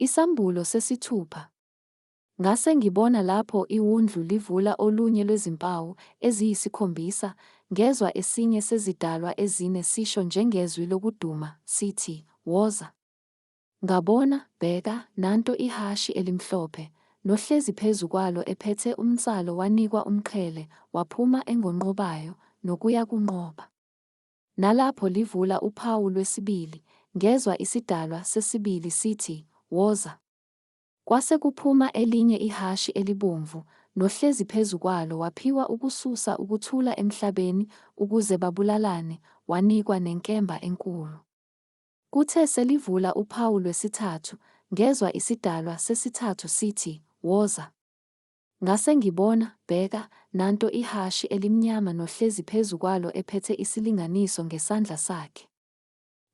Isambulo sesithupha. Ngase ngibona lapho iWundlu livula olunye lwezimpawu eziyisikhombisa, ngezwa esinye sezidalwa ezine sisho njengezwi lokuduma, sithi, Woza! Ngabona, bheka, nanto ihhashi elimhlophe, nohlezi phezu kwalo ephethe umnsalo wanikwa umqhele, waphuma engonqobayo, nokuyakunqoba. Nalapho livula uphawu lwesibili, ngezwa isidalwa sesibili sithi, Woza! Kwase kuphuma elinye ihhashi elibomvu, nohlezi phezu kwalo waphiwa ukususa ukuthula emhlabeni ukuze babulalane, wanikwa nenkemba enkulu. Kuthe selivula uphawu lwesithathu, ngezwa isidalwa sesithathu sithi, Woza! Ngase ngibona, bheka, nanto ihhashi elimnyama nohlezi phezu kwalo ephethe isilinganiso ngesandla sakhe.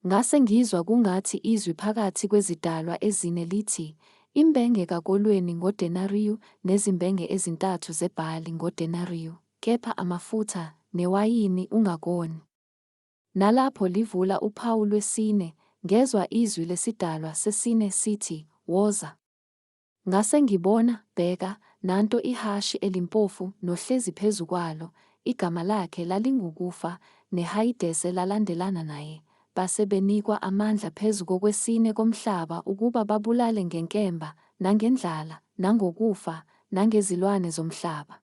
Ngase ngizwa kungathi izwi phakathi kwezidalwa ezine lithi, Imbenge kakolweni ngodenariyu nezimbenge ezintathu zebhali ngodenariyu, kepha amafutha newayini ungakoni. Nalapho livula uphawu lwesine, ngezwa izwi lesidalwa sesine sithi, Woza! Ngase ngibona, bheka, nanto ihhashi elimpofu nohlezi phezu kwalo, igama lakhe lalinguKufa, neHayidese lalandelana naye, base benikwa amandla phezu kokwesine komhlaba ukuba babulale ngenkemba, nangendlala, nangokufa, nangezilwane zomhlaba.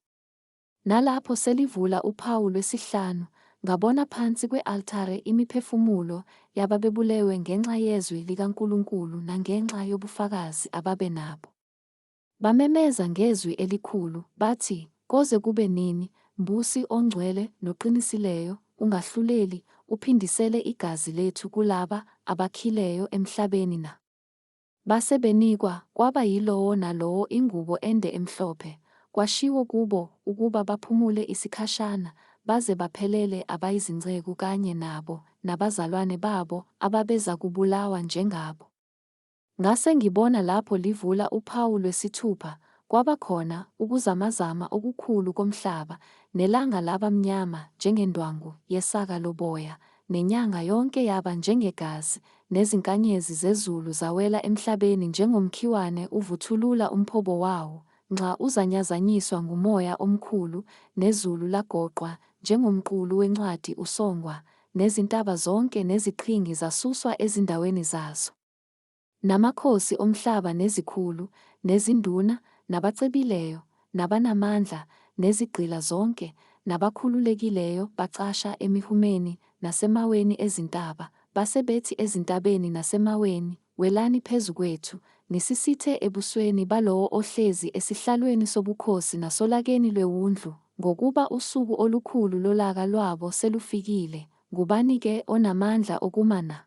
Nalapho selivula uphawu lwesihlanu, ngabona phansi kwe-altare imiphefumulo yababebulewe ngenxa yezwi likaNkulunkulu nangenxa yobufakazi ababenabo. Bamemeza ngezwi elikhulu, bathi, Koze kube nini, Mbusi ongcwele noqinisileyo, ungahluleli, uphindisele igazi lethu kulaba abakhileyo emhlabeni na? Base benikwa, kwaba yilowo nalowo ingubo ende emhlophe, kwashiwo kubo ukuba baphumule isikhashana, baze baphelele abayizinceku kanye nabo nabazalwane babo ababezakubulawa njengabo. Ngase ngibona lapho livula uphawu lwesithupha, kwaba khona ukuzamazama okukhulu komhlaba, nelanga laba mnyama njengendwangu yesaka loboya, nenyanga yonke yaba njengegazi, nezinkanyezi zezulu zawela emhlabeni njengomkhiwane uvuthulula umphobo wawo, nxa uzanyazanyiswa ngumoya omkhulu, nezulu lagoqwa njengomqulu wencwadi usongwa, nezintaba zonke neziqhingi zasuswa ezindaweni zazo. Namakhosi omhlaba nezikhulu, nezinduna, nabacebileyo, nabanamandla, nezigqila zonke, nabakhululekileyo bacasha emihumeni nasemaweni ezintaba, base bethi ezintabeni nasemaweni, Welani phezu kwethu, nisisithe ebusweni balowo ohlezi esihlalweni sobukhosi nasolakeni lweWundlu, ngokuba usuku olukhulu lolaka lwabo selufikile, ngubani-ke onamandla okuma na?